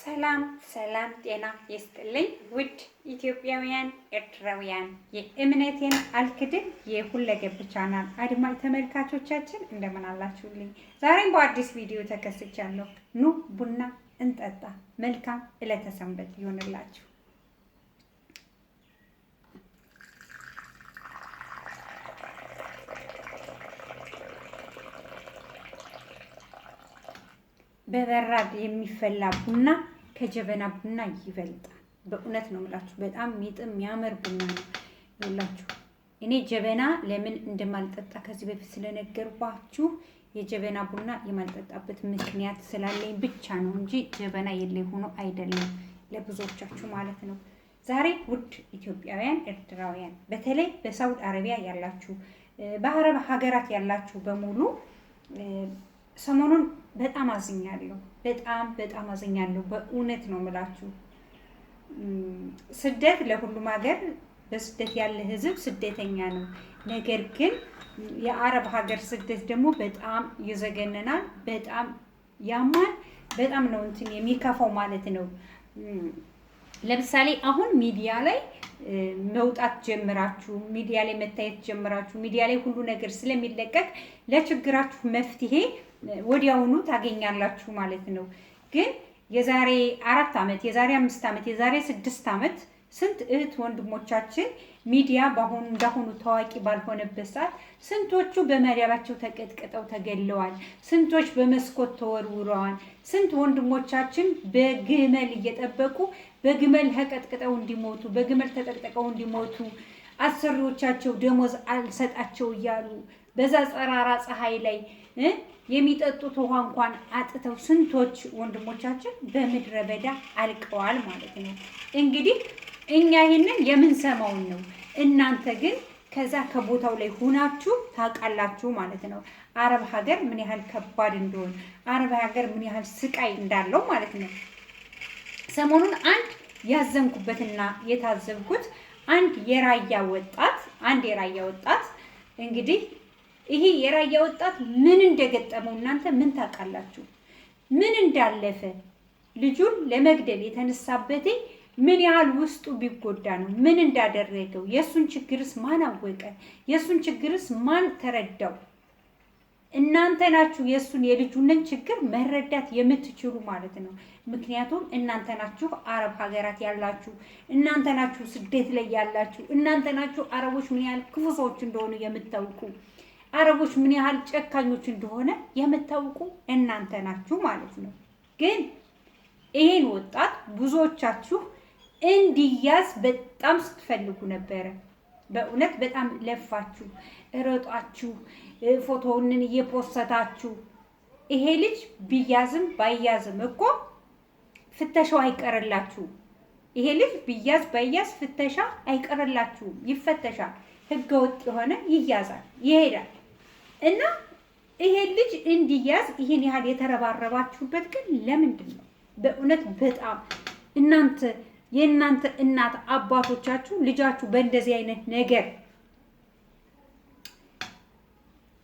ሰላም ሰላም፣ ጤና ይስጥልኝ ውድ ኢትዮጵያውያን ኤርትራውያን፣ የእምነቴን አልክድም የሁለገብ ቻናል አድማጭ ተመልካቾቻችን እንደምን አላችሁልኝ? ዛሬም በአዲስ ቪዲዮ ተከስቻለሁ። ኑ ቡና እንጠጣ። መልካም ዕለተ ሰንበት ይሆንላችሁ። በበራድ የሚፈላ ቡና ከጀበና ቡና ይበልጣል። በእውነት ነው የምላችሁ። በጣም የሚጥም የሚያምር ቡና ነው ይኸውላችሁ። እኔ ጀበና ለምን እንደማልጠጣ ከዚህ በፊት ስለነገርኳችሁ የጀበና ቡና የማልጠጣበት ምክንያት ስላለኝ ብቻ ነው እንጂ ጀበና የለኝ ሆኖ አይደለም፣ ለብዙዎቻችሁ ማለት ነው። ዛሬ ውድ ኢትዮጵያውያን ኤርትራውያን፣ በተለይ በሳውዲ አረቢያ ያላችሁ፣ በአረብ ሀገራት ያላችሁ በሙሉ ሰሞኑን በጣም አዝኛለሁ። በጣም በጣም አዝኛለሁ። በእውነት ነው የምላችሁ። ስደት ለሁሉም ሀገር በስደት ያለ ሕዝብ ስደተኛ ነው። ነገር ግን የአረብ ሀገር ስደት ደግሞ በጣም ይዘገነናል፣ በጣም ያማል፣ በጣም ነው እንትን የሚከፋው ማለት ነው። ለምሳሌ አሁን ሚዲያ ላይ መውጣት ጀምራችሁ፣ ሚዲያ ላይ መታየት ጀምራችሁ፣ ሚዲያ ላይ ሁሉ ነገር ስለሚለቀቅ ለችግራችሁ መፍትሄ ወዲያውኑ ታገኛላችሁ ማለት ነው። ግን የዛሬ 4 ዓመት፣ የዛሬ 5 ዓመት፣ የዛሬ 6 ዓመት ስንት እህት ወንድሞቻችን ሚዲያ በአሁኑ እንዳሁኑ ታዋቂ ባልሆነበት ሰዓት ስንቶቹ በመዳባቸው ተቀጥቅጠው ተገለዋል። ስንቶች በመስኮት ተወርውረዋል። ስንት ወንድሞቻችን በግመል እየጠበቁ በግመል ተቀጥቅጠው እንዲሞቱ፣ በግመል ተጠቅጥቀው እንዲሞቱ፣ አሰሪዎቻቸው ደሞዝ አልሰጣቸው እያሉ በዛ ጸራራ ፀሐይ ላይ የሚጠጡት ውሃ እንኳን አጥተው ስንቶች ወንድሞቻችን በምድረ በዳ አልቀዋል ማለት ነው። እንግዲህ እኛ ይህንን የምንሰማውን ነው። እናንተ ግን ከዛ ከቦታው ላይ ሁናችሁ ታውቃላችሁ ማለት ነው። አረብ ሀገር ምን ያህል ከባድ እንደሆነ፣ አረብ ሀገር ምን ያህል ስቃይ እንዳለው ማለት ነው። ሰሞኑን አንድ ያዘንኩበትና የታዘብኩት አንድ የራያ ወጣት እንግዲህ ይሄ የራያ ወጣት ምን እንደገጠመው እናንተ ምን ታውቃላችሁ? ምን እንዳለፈ፣ ልጁን ለመግደል የተነሳበት ምን ያህል ውስጡ ቢጎዳ ነው? ምን እንዳደረገው? የእሱን ችግርስ ማን አወቀ? የእሱን ችግርስ ማን ተረዳው? እናንተ ናችሁ የእሱን የልጁንን ችግር መረዳት የምትችሉ ማለት ነው። ምክንያቱም እናንተ ናችሁ አረብ ሀገራት ያላችሁ፣ እናንተ ናችሁ ስደት ላይ ያላችሁ፣ እናንተ ናችሁ አረቦች ምን ያህል ክፉ ሰዎች እንደሆኑ የምታውቁ፣ አረቦች ምን ያህል ጨካኞች እንደሆነ የምታውቁ እናንተ ናችሁ ማለት ነው። ግን ይሄን ወጣት ብዙዎቻችሁ እንዲያዝ በጣም ስትፈልጉ ነበረ። በእውነት በጣም ለፋችሁ፣ ሮጣችሁ፣ ፎቶውን እየፖሰታችሁ። ይሄ ልጅ ቢያዝም ባይያዝም እኮ ፍተሻው አይቀርላችሁም። ይሄ ልጅ ቢያዝ ባይያዝ ፍተሻ አይቀርላችሁም፣ ይፈተሻል። ህገወጥ የሆነ ይያዛል፣ ይሄዳል። እና ይሄ ልጅ እንዲያዝ ይሄን ያህል የተረባረባችሁበት ግን ለምንድን ነው? በእውነት በጣም እናንተ የእናንተ እናት አባቶቻችሁ ልጃችሁ በእንደዚህ አይነት ነገር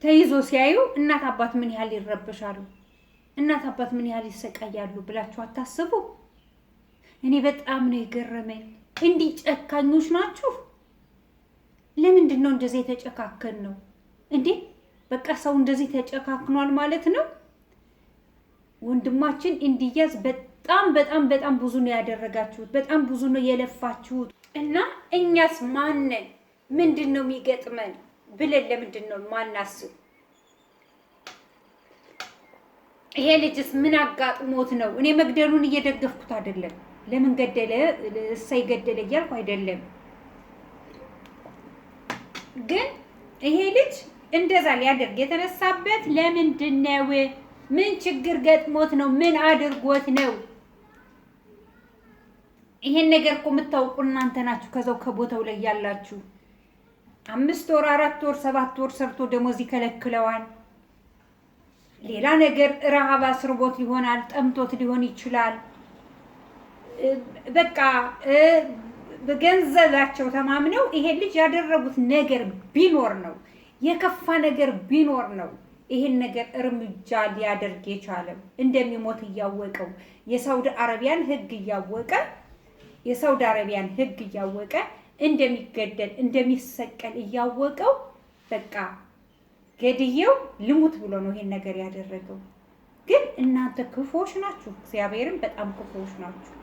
ተይዞ ሲያዩ እናት አባት ምን ያህል ይረበሻሉ፣ እናት አባት ምን ያህል ይሰቃያሉ ብላችሁ አታስቡ? እኔ በጣም ነው የገረመኝ። እንዲህ ጨካኞች ናችሁ። ለምንድን ነው እንደዚህ የተጨካከን ነው እንዴ? በቃ ሰው እንደዚህ ተጨካክኗል ማለት ነው። ወንድማችን እንዲያዝ በጣም በጣም በጣም ብዙ ነው ያደረጋችሁት፣ በጣም ብዙ ነው የለፋችሁት። እና እኛስ ማነን? ምንድን ነው የሚገጥመን ብለን ለምንድን ነው ማናስብ? ይሄ ልጅስ ምን አጋጥሞት ነው? እኔ መግደሉን እየደገፍኩት አይደለም። ለምን ገደለ እሰይ ገደለ እያልኩ አይደለም። ግን ይሄ ልጅ እንደዛ ሊያደርግ የተነሳበት ለምንድን ነው? ምን ችግር ገጥሞት ነው? ምን አድርጎት ነው? ይሄን ነገር እኮ የምታውቁ እናንተ ናችሁ፣ ከዛው ከቦታው ላይ ያላችሁ። 5 ወር፣ 4 ወር፣ 7 ወር ሰርቶ ደሞዝ ይከለክለዋል። ሌላ ነገር ረሃብ አስርቦት ይሆናል፣ ጠምቶት ሊሆን ይችላል። በቃ በገንዘባቸው ተማምነው ይሄን ልጅ ያደረጉት ነገር ቢኖር ነው፣ የከፋ ነገር ቢኖር ነው። ይሄን ነገር እርምጃ ሊያደርግ የቻለው? እንደሚሞት እያወቀው፣ የሳውዲ አረቢያን ሕግ እያወቀ፣ የሳውዲ አረቢያን ሕግ እያወቀ፣ እንደሚገደል እንደሚሰቀል እያወቀው በቃ ገድየው ልሙት ብሎ ነው ይሄን ነገር ያደረገው። ግን እናንተ ክፉዎች ናችሁ፣ እግዚአብሔርም በጣም ክፉዎች ናችሁ።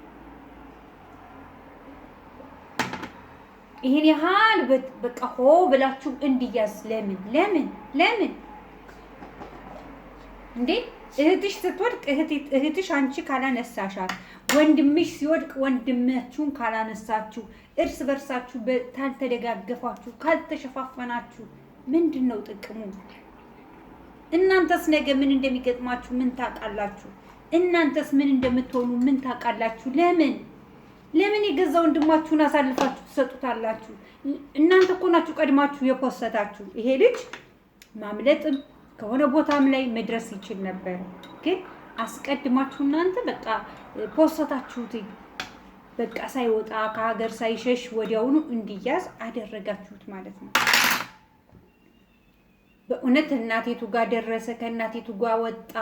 ይሄን ያህል በቃ ሆ ብላችሁ እንዲያዝ ለምን ለምን ለምን እንዴ? እህትሽ ስትወድቅ እህትሽ አንቺ ካላነሳሻት፣ ወንድምሽ ሲወድቅ ወንድማችሁን ካላነሳችሁ፣ እርስ በርሳችሁ ካልተደጋገፋችሁ፣ ካልተሸፋፈናችሁ ምንድን ነው ጥቅሙ? እናንተስ ነገ ምን እንደሚገጥማችሁ ምን ታውቃላችሁ? እናንተስ ምን እንደምትሆኑ ምን ታውቃላችሁ? ለምን ለምን የገዛ ወንድማችሁን አሳልፋችሁ ትሰጡታላችሁ? እናንተ እኮ ናችሁ ቀድማችሁ የፖሰታችሁ። ይሄ ልጅ ማምለጥም ከሆነ ቦታም ላይ መድረስ ይችል ነበር፣ ግን አስቀድማችሁ እናንተ በቃ ፖሰታችሁት። በቃ ሳይወጣ ከሀገር ሳይሸሽ ወዲያውኑ እንዲያዝ አደረጋችሁት ማለት ነው። በእውነት እናቴቱ ጋር ደረሰ፣ ከእናቴቱ ጋር ወጣ፣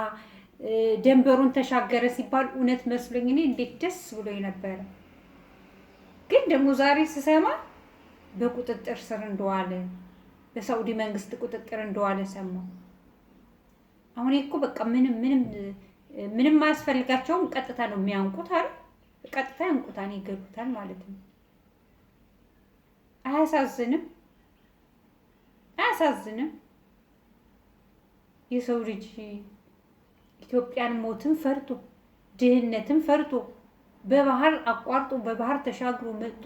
ደንበሩን ተሻገረ ሲባል እውነት መስሎኝ እኔ እንዴት ደስ ብሎኝ ነበረ። ግን ደግሞ ዛሬ ስሰማ በቁጥጥር ስር እንደዋለ፣ በሳውዲ መንግስት ቁጥጥር እንደዋለ ሰማሁ። አሁን እኮ በቃ ምንም ምንም ምንም አያስፈልጋቸውም። ቀጥታ ነው የሚያንቁት አይደል? ቀጥታ ያንቁታን ይገሉታል ማለት ነው። አያሳዝንም? አያሳዝንም? የሰው ልጅ ኢትዮጵያን ሞትን ፈርቶ፣ ድህነትን ፈርቶ፣ በባህር አቋርጦ በባህር ተሻግሮ መጥቶ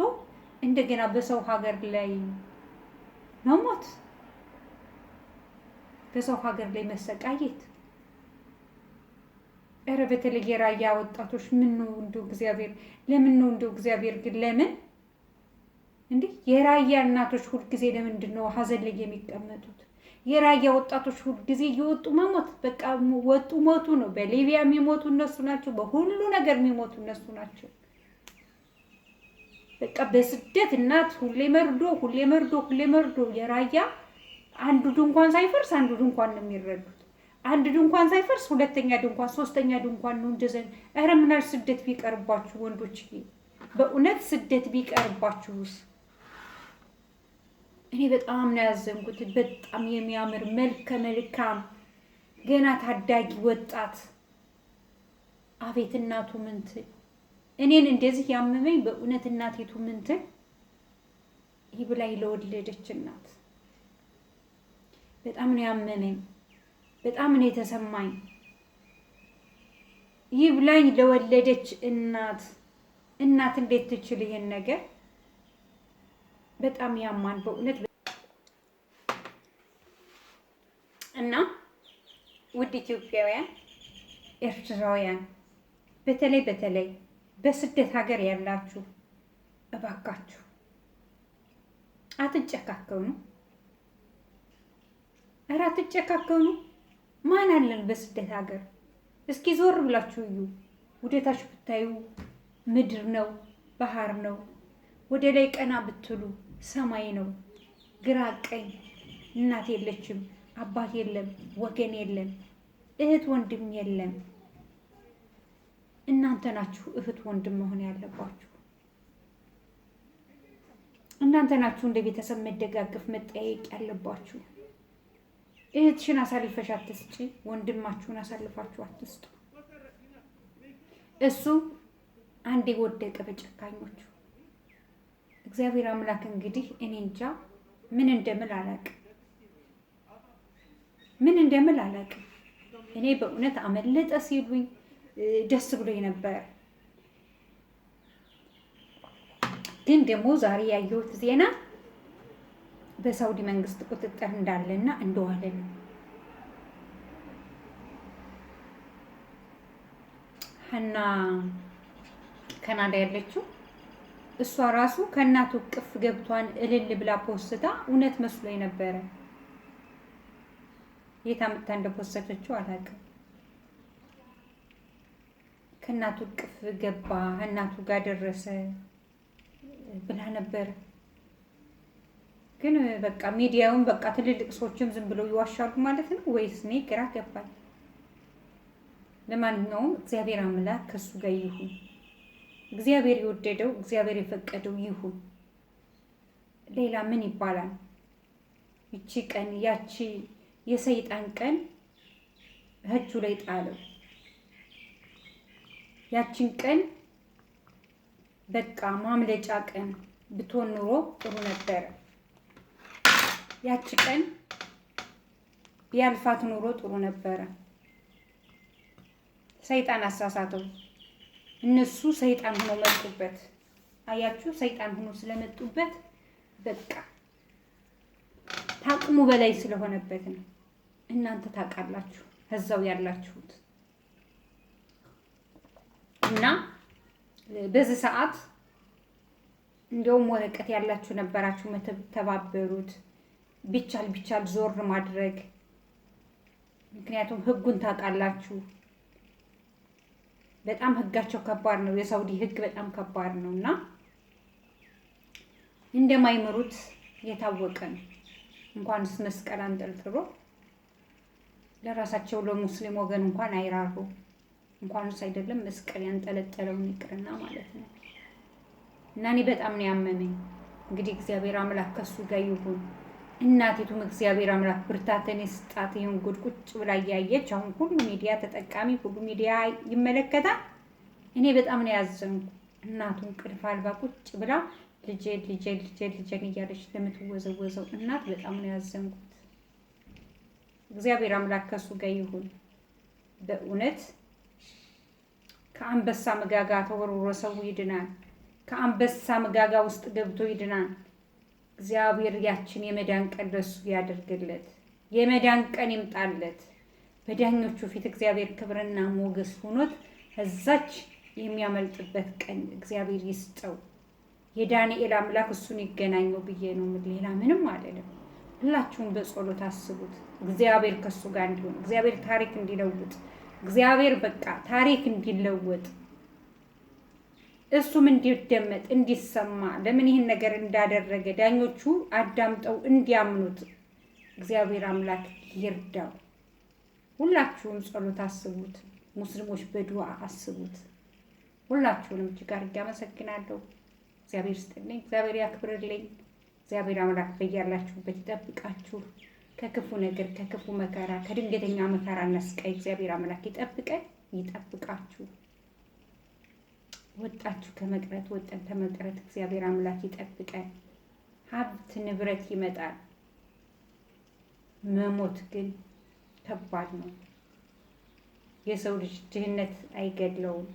እንደገና በሰው ሀገር ላይ መሞት፣ በሰው ሀገር ላይ መሰቃየት። ኧረ በተለይ የራያ ወጣቶች ምን ነው እንደው እግዚአብሔር ለምን ነው እንደው እግዚአብሔር ግን ለምን እንዲህ የራያ እናቶች ሁልጊዜ ለምንድን ነው ሀዘን ላይ የሚቀመጡት? የራያ ወጣቶች ሁልጊዜ እየወጡ መሞት፣ በቃ ወጡ ሞቱ ነው። በሊቢያ የሚሞቱ እነሱ ናቸው። በሁሉ ነገር የሚሞቱ እነሱ ናቸው። በቃ በስደት እናት ሁሌ መርዶ፣ ሁሌ መርዶ፣ ሁሌ መርዶ። የራያ አንዱ ድንኳን ሳይፈርስ አንዱ ድንኳን ነው የሚረዱት። አንድ ድንኳን ሳይፈርስ ሁለተኛ ድንኳን፣ ሶስተኛ ድንኳን ነው እንደዘ። ኧረ ምናል ስደት ቢቀርባችሁ ወንዶች፣ በእውነት ስደት ቢቀርባችሁስ? እኔ በጣም ነው ያዘንኩት። በጣም የሚያምር መልከ መልካም ገና ታዳጊ ወጣት፣ አቤት እናቱ ምንትል! እኔን እንደዚህ ያመመኝ በእውነት እናቴቱ ምንትል ይህ ብላይ ለወለደች እናት በጣም ነው ያመመኝ። በጣም ነው የተሰማኝ። ይብላኝ ለወለደች እናት፣ እናት እንዴት ትችል ይሄን ነገር? በጣም ያማን በእውነት። እና ውድ ኢትዮጵያውያን፣ ኤርትራውያን፣ በተለይ በተለይ በስደት ሀገር ያላችሁ እባካችሁ አትጨካከኑ። ኧረ አትጨካከኑ። ማን አለን በስደት ሀገር? እስኪ ዞር ብላችሁ እዩ። ወደታች ብታዩ ምድር ነው፣ ባህር ነው። ወደ ላይ ቀና ብትሉ ሰማይ ነው። ግራ ቀኝ እናት የለችም፣ አባት የለም፣ ወገን የለም፣ እህት ወንድም የለም። እናንተ ናችሁ እህት ወንድም መሆን ያለባችሁ። እናንተ ናችሁ እንደ ቤተሰብ መደጋገፍ መጠያየቅ ያለባችሁ። እህትሽን አሳልፈሽ አትስጪ፣ ወንድማችሁን አሳልፋችሁ አትስጡ። እሱ አንዴ ወደቀ በጨካኞቹ። እግዚአብሔር አምላክ እንግዲህ እኔ እንጃ ምን እንደምል አላቅም፣ ምን እንደምል አላቅም። እኔ በእውነት አመለጠ ሲሉኝ ደስ ብሎኝ ነበር። ግን ደግሞ ዛሬ ያየሁት ዜና በሳውዲ መንግስት ቁጥጥር እንዳለና እንደዋለ ነው። ሀና ካናዳ ያለችው እሷ ራሱ ከእናቱ እቅፍ ገብቷን እልል ብላ ፖስታ እውነት መስሎ ነበረ። የት አምጥታ እንደፖሰተችው አላውቅም። ከእናቱ እቅፍ ገባ፣ እናቱ ጋር ደረሰ ብላ ነበረ። ግን ግን በቃ ሚዲያውን በቃ ትልልቅ ሰዎችም ዝም ብለው ይዋሻሉ ማለት ነው ወይስ? እኔ ግራ ገባኝ። ለማንኛውም እግዚአብሔር አምላክ ከእሱ ጋር ይሁን። እግዚአብሔር የወደደው እግዚአብሔር የፈቀደው ይሁን። ሌላ ምን ይባላል? ይቺ ቀን ያቺ የሰይጣን ቀን እጁ ላይ ጣለው። ያችን ቀን በቃ ማምለጫ ቀን ብትሆን ኑሮ ጥሩ ነበረ። ያቺ ቀን ቢያልፋት ኑሮ ጥሩ ነበረ። ሰይጣን አሳሳተው። እነሱ ሰይጣን ሆኖ መጡበት። አያችሁ፣ ሰይጣን ሆኖ ስለመጡበት በቃ ታቅሙ በላይ ስለሆነበት ነው። እናንተ ታውቃላችሁ እዛው ያላችሁት እና በዚህ ሰዓት እንደውም ወረቀት ያላችሁ ነበራችሁ መተባበሩት ቢቻል ቢቻል ዞር ማድረግ፣ ምክንያቱም ህጉን ታውቃላችሁ። በጣም ህጋቸው ከባድ ነው። የሳውዲ ህግ በጣም ከባድ ነው እና እንደማይምሩት የታወቀ ነው። እንኳንስ መስቀል አንጠልጥሎ ለራሳቸው ለሙስሊም ወገን እንኳን አይራሩ። እንኳንስ አይደለም መስቀል ያንጠለጠለውን ይቅርና ማለት ነው። እና እኔ በጣም ነው ያመመኝ። እንግዲህ እግዚአብሔር አምላክ ከሱ ጋር ይሁን። እናቲቱም እግዚአብሔር አምላክ ብርታትን ይስጣት። ይሁን ጉድ ቁጭ ብላ እያየች አሁን ሁሉ ሚዲያ ተጠቃሚ ሁሉ ሚዲያ ይመለከታል። እኔ በጣም ነው ያዘንኩ። እናቱ እንቅልፍ አልባ ቁጭ ብላ ልጄ ልጄ ልጄ ልጄን እያለች ለምትወዘወዘው እናት በጣም ነው ያዘንኩት። እግዚአብሔር አምላክ ከሱ ጋር ይሁን። በእውነት ከአንበሳ መጋጋ ተወርውሮ ሰው ይድናል። ከአንበሳ መጋጋ ውስጥ ገብቶ ይድናል። እግዚአብሔር ያችን የመዳን ቀን ለሱ ያደርግለት፣ የመዳን ቀን ይምጣለት። በዳኞቹ ፊት እግዚአብሔር ክብርና ሞገስ ሆኖት እዛች የሚያመልጥበት ቀን እግዚአብሔር ይስጠው። የዳንኤል አምላክ እሱን ይገናኘው ብዬ ነው። ሌላ ምንም አልልም። ሁላችሁም በጸሎት አስቡት። እግዚአብሔር ከሱ ጋር እንዲሆን፣ እግዚአብሔር ታሪክ እንዲለውጥ፣ እግዚአብሔር በቃ ታሪክ እንዲለወጥ እሱም እንዲደመጥ እንዲሰማ፣ ለምን ይህን ነገር እንዳደረገ ዳኞቹ አዳምጠው እንዲያምኑት እግዚአብሔር አምላክ ይርዳው። ሁላችሁም ጸሎት አስቡት። ሙስሊሞች በዱዓ አስቡት። ሁላችሁንም እጅግ አድርጌ አመሰግናለሁ። እግዚአብሔር ይስጥልኝ፣ እግዚአብሔር ያክብርልኝ። እግዚአብሔር አምላክ በያላችሁበት ይጠብቃችሁ። ከክፉ ነገር፣ ከክፉ መከራ፣ ከድንገተኛ መከራና ስቃይ እግዚአብሔር አምላክ ይጠብቀን፣ ይጠብቃችሁ። ወጣችሁ ከመቅረት ወጠን ከመቅረት እግዚአብሔር አምላክ ይጠብቀን። ሀብት ንብረት ይመጣል፣ መሞት ግን ከባድ ነው። የሰው ልጅ ድህነት አይገድለውም።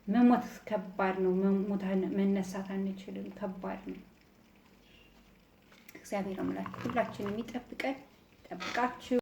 መሞት ከባድ ነው። መነሳት አንችልም። ከባድ ነው። እግዚአብሔር አምላክ ሁላችንም ይጠብቀን፣ ይጠብቃችሁ።